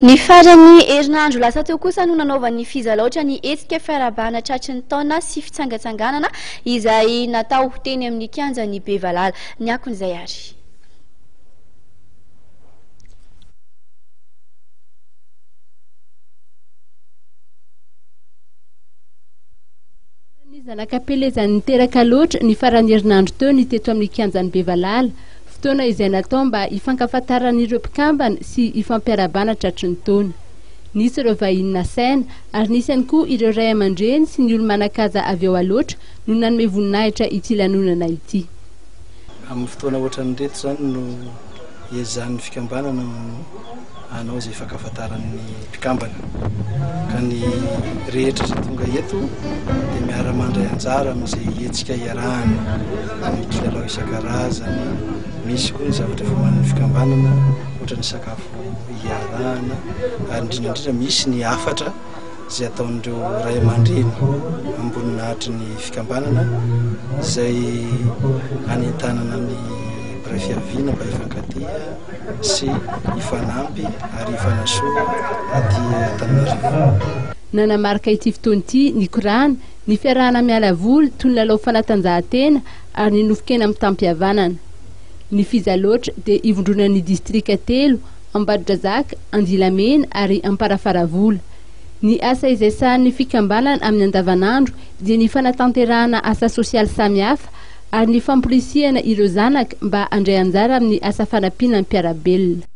Ny faran'ny herinandro lasa teo kosa no nanaovan'ny Fizalaotra ny hetsika fiarahabana tratry ny taona sy fitsangatsanganana izay natao teny amin'ny kianjan'i Bevalala. Ny akon'izay ary. Ny zanak'Ampelezan'ny niteraka loatra ny faran'ny herinandro teo ny teto amin'ny kianjan'i Bevalala. Fotoana izay natao mba hifankafantaran'ireo mpikambana sy hifampiarahabana tratry ny taona. Nisy ireo vahiny nasaina ary nisy ihany koa ireo ray aman-dreny sy ny olo-manan-kaja avy ao Alaotra no nanome voninahitra ity lanonana ity. Amin'ny fotoana ohatran'ireto izany no iezahan'ny fikambanana hanao izay ifankafantaran'ny mpikambana ka ny rehetra izay tonga eto dia miara-mandray anjara amin'izay hetsika iarahana amin'ny kilalao isan-karazany, misy koa ny zavatra efa omanin'ny fikambanana ohatra ny sakafo iarahana ary indrindra indrindra misy ny hafatra izay ataon'ireo ray aman-dreny amboninahitry ny fikambanana izay anentanana ny mpiray fiaviana mba hifankatia sy hifanampy ary hifanasoa aty Antananarivo. Nanamarika ity fotoana ity ny korana, ny fiarahana miala voly toy ny lalao fanatanjahantena ary ny nofon-kena mitam-pihavanana. Ny Fizaloatra dia ivondronan'ny distrika telo, Ambatondrazaka, Andilamena ary Amparafaravola. Ny asa izay sahanin'ny fikambanana amin'ny andavanandro dia ny fanatanterahana asa sosialy samihafa ary ny famporisihana ireo zanaka mba handray anjara amin'ny asa fanampiana ny mpiara-belona.